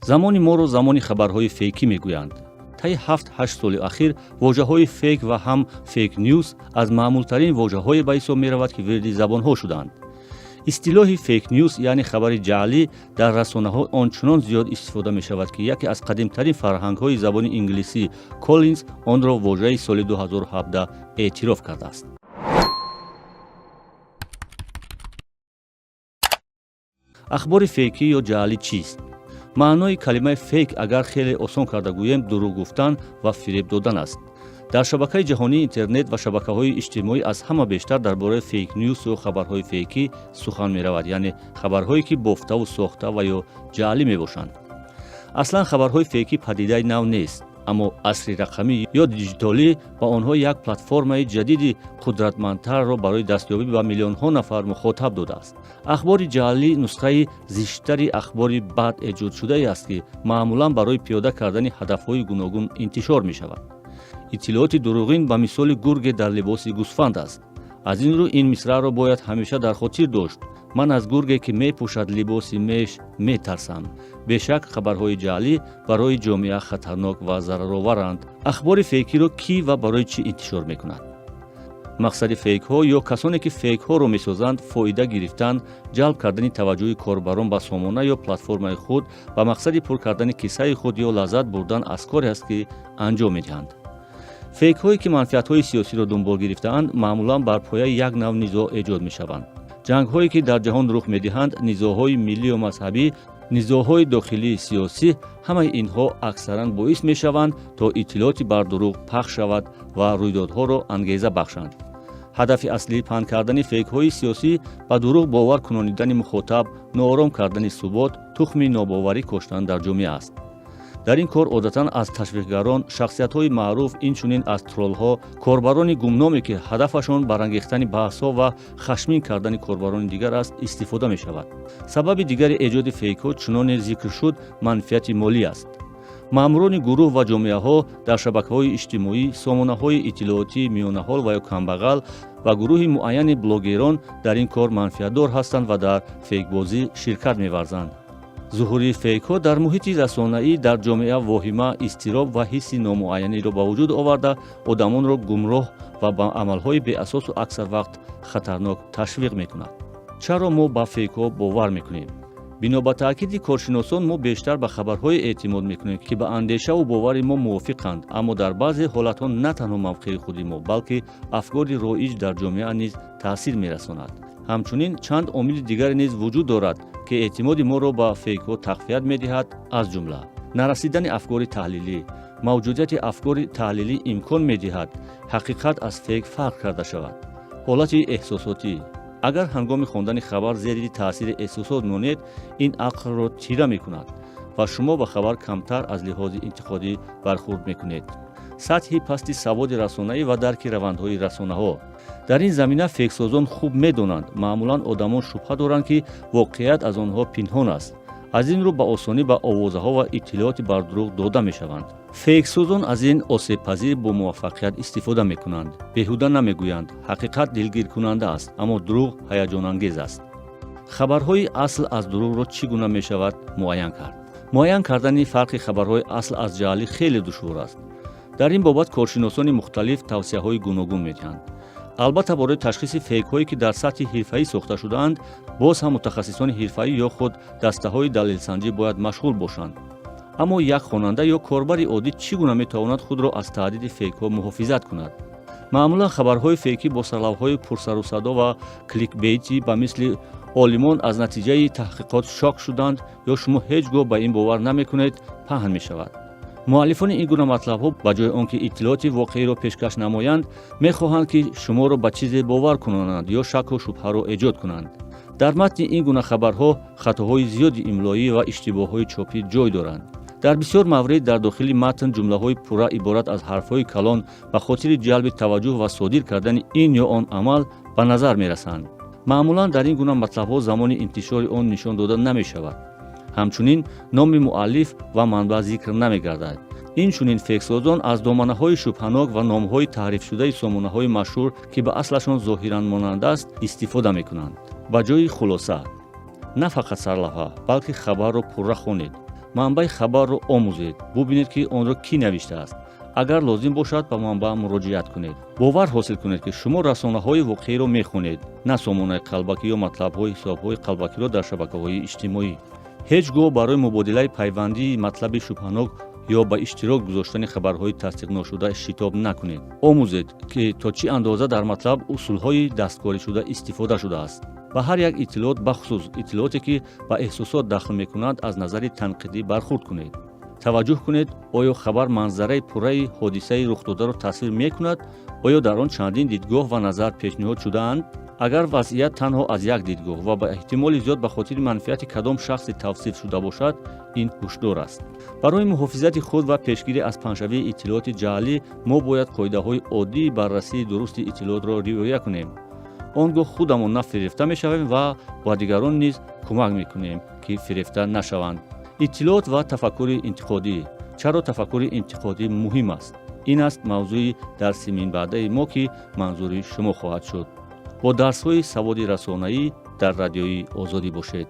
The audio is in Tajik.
Замони моро замони хабарҳои фейкӣ мегӯянд. Таи 7-8 соли ахир вожаҳои фейк ва ҳам фейк ньюс аз маъмултарин вожаҳое ба ҳисоб меравад, ки вирди забонҳо шуданд. Истилоҳи фейк ньюс, яъне хабари ҷаълӣ, дар расонаҳо он чунон зиёд истифода мешавад, ки яке аз қадимтарин фарҳангҳои забони инглисӣ, Коллинз, онро вожаи соли 2017 эътироф кардааст. Ахбори фейкӣ ё ҷаълӣ чист? Маънои калимаи фейк, агар хеле осон карда гӯем, дурӯғ гуфтан ва фиреб додан аст. Дар шабакаи ҷаҳонии интернет ва шабакаҳои иҷтимоӣ аз ҳама бештар дар бораи фейк-ньюсу хабарҳои фейкӣ сухан меравад, яъне хабарҳое, ки бофтаву сохта ва ё ҷаълӣ мебошанд. Аслан хабарҳои фейкӣ падидаи нав нест, аммо асри рақамӣ ё диҷитолӣ ба онҳо як платформаи ҷадиди қудратмандтарро барои дастёбӣ ба миллионҳо нафар мухотаб додааст. Ахбори ҷаълӣ нусхаи зиштари ахбори бад эҷодшудае аст, ки маъмулан барои пиёда кардани ҳадафҳои гуногун интишор мешавад. Иттилооти дурӯғин ба мисоли гурге дар либоси гӯсфанд аст. Аз ин рӯ ин мисраъро бояд ҳамеша дар хотир дошт: «Ман аз гурге, ки мепӯшад либоси меш, метарсам». Бешак, хабарҳои ҷаълӣ барои ҷомеа хатарнок ва зарароваранд. Ахбори фейкиро кӣ ва барои чӣ интишор мекунад? Мақсади фейкҳо ё касоне, ки фейкҳоро месозанд, фоида гирифтан, ҷалб кардани таваҷҷӯҳи корбарон ба сомона ё платформаи худ ба мақсади пур кардани киссаи худ ё лаззат бурдан аз коре аст, ки анҷом медиҳанд. Фейкҳое, ки манфиатҳои сиёсиро дунбол гирифтаанд, маъмулан бар пояи як нав низоъ эҷод мешаванд. Ҷангҳое, ки дар ҷаҳон рух медиҳанд, низоъҳои миллию мазҳабӣ, низоъҳои дохилии сиёсӣ, ҳамаи инҳо аксаран боис мешаванд, то иттилооти бардурӯғ пахш шавад ва рӯйдодҳоро ангеза бахшанд. Ҳадафи аслии паҳн кардани фейкҳои сиёсӣ ба дурӯғ бовар кунонидани мухотаб, ноором кардани субот, тухми нобоварӣ коштан дар ҷомеа аст. Дар ин кор одатан аз ташвиқгарон, шахсиятҳои маъруф, инчунин аз троллҳо, корбарони гумноме, ки ҳадафашон барангехтани баҳсҳо ва хашмин кардани корбарони дигар аст, истифода мешавад. Сабаби дигари эҷоди фейкҳо, чуноне зикр шуд, манфиати молӣ аст. Маъмурони гурӯҳ ва ҷомеаҳо дар шабакаҳои иҷтимоӣ, сомонаҳои иттилоотии миёнаҳол ва ё камбағал ва гурӯҳи муайяни блогерон дар ин кор манфиатдор ҳастанд ва дар фейкбозӣ ширкат меварзанд. Зуҳури фейкҳо дар муҳити расонаӣ дар ҷомеа воҳима, изтироб ва ҳисси номуайяниро ба вуҷуд оварда, одамонро гумроҳ ва ба амалҳои беасосу аксар вақт хатарнок ташвиқ мекунад. Чаро мо ба фейкҳо бовар мекунем? Бино ба таъкиди коршиносон, мо бештар ба хабарҳое эътимод мекунем, ки ба андешаву бовари мо мувофиқанд, аммо дар баъзе ҳолатҳо на танҳо мавқеи худи мо, балки афкори роиҷ дар ҷомеа низ таъсир мерасонад. Ҳамчунин чанд омили дигаре низ вуҷуд дорад, ки эътимоди моро ба фейкҳо тақвият медиҳад, аз ҷумла нарасидани афкори таҳлилӣ. Мавҷудияти афкори таҳлилӣ имкон медиҳад ҳақиқат аз фейк фарқ карда шавад. Ҳолати эҳсосотӣ: агар ҳангоми хондани хабар зери таъсири эҳсосот монед, ин ақлро тира мекунад ва шумо ба хабар камтар аз лиҳози интиқодӣ бархурд мекунед. Сатҳи пасти саводи расонаӣ ва дарки равандҳои расонаҳо. Дар ин замина фейксозон хуб медонанд, маъмулан одамон шубҳа доранд, ки воқеият аз онҳо пинҳон аст. Аз ин рӯ ба осонӣ ба овозаҳо ва иттилооти бардурӯғ дода мешаванд. Фейксозон аз ин осебпазир бо муваффақият истифода мекунанд. Беҳуда намегӯянд: ҳақиқат дилгиркунанда аст, аммо дурӯғ ҳаяҷонангез аст. Хабарҳои асл аз дурӯғро чӣ гуна мешавад муайян кард? Муайян кардани фарқи хабарҳои асл аз ҷаълӣ хеле душвор аст. Дар ин бобат коршиносони мухталиф тавсияҳои гуногун медиҳанд. Албатта, барои ташхиси фейкҳое, ки дар сатҳи ҳирфаӣ сохта шудаанд, боз ҳам мутахассисони ҳирфаӣ ё худ дастаҳои далелсанҷӣ бояд машғул бошанд. Аммо як хонанда ё корбари оддӣ чӣ гуна метавонад худро аз таҳдиди фейкҳо муҳофизат кунад? Маъмулан хабарҳои фейкӣ бо сарлавҳаҳои пурсарусадо ва кликбейтӣ, ба мисли «Олимон аз натиҷаи таҳқиқот шок шуданд» ё «Шумо ҳеҷ гоҳ ба ин бовар намекунед» паҳн мешавад. Муаллифони ин гуна матлабҳо, ба ҷои он ки иттилооти воқеиро пешкаш намоянд, мехоҳанд, ки шуморо ба чизе бовар кунонанд ё шакку шубҳаро эҷод кунанд. Дар матни ин гуна хабарҳо хатоҳои зиёди имлоӣ ва иштибоҳҳои чопӣ ҷой доранд. Дар бисёр маврид дар дохили матн ҷумлаҳои пурра иборат аз ҳарфҳои калон ба хотири ҷалби таваҷҷӯҳ ва содир кардани ин ё он амал ба назар мерасанд. Маъмулан дар ин гуна матлабҳо замони интишори он нишон дода намешавад, ҳамчунин номи муаллиф ва манбаъ зикр намегардад. Инчунин фейксозон аз доманаҳои шубҳанок ва номҳои таҳрифшудаи сомонаҳои машҳур, ки ба аслашон зоҳиран монанд аст, истифода мекунанд. Ба ҷои хулоса на фақат сарлавҳа, балки хабарро пурра хонед. Манбаи хабарро омӯзед, бубинед, ки онро кӣ навиштааст. Агар лозим бошад, ба манбаъ муроҷиат кунед. Бовар ҳосил кунед, ки шумо расонаҳои воқеиро мехонед, на сомонаи қалбакӣ ё матлабҳои ҳисобҳои қалбакиро дар шабакаҳои иҷтимоӣ. Ҳеҷ гоҳ барои мубодилаи пайвандии матлаби шубҳанок ё ба иштирок гузоштани хабарҳои тасдиқношуда шитоб накунед. Омӯзед, ки то чӣ андоза дар матлаб усулҳои дасткоришуда истифода шудааст. Ба ҳар як иттилоот, бахусус иттилооте, ки ба эҳсосот дахл мекунанд, аз назари танқидӣ бархурд кунед. Таваҷҷӯҳ кунед, оё хабар манзараи пурраи ҳодисаи рухдодаро тасвир мекунад? Оё дар он чандин дидгоҳ ва назар пешниҳод шудаанд? Агар вазъият танҳо аз як дидгоҳ ва ба эҳтимоли зиёд ба хотири манфиати кадом шахсе тавсиф шуда бошад, ин ҳушдор аст. Барои муҳофизати худ ва пешгирӣ аз паҳншавии иттилооти ҷаълӣ мо бояд қоидаҳои оддии баррасии дурусти иттилоотро риоя кунем. Он гоҳ худамон на фирефта мешавем ва ба дигарон низ кӯмак мекунем, ки фирефта нашаванд. Иттилоот ва тафаккури интиқодӣ. Чаро тафаккури интиқодӣ муҳим аст? Ин аст мавзӯи дарси минбаъдаи мо, ки манзури шумо хоҳад шуд. Бо дарсҳои саводи расонаӣ дар Радиои Озодӣ бошед.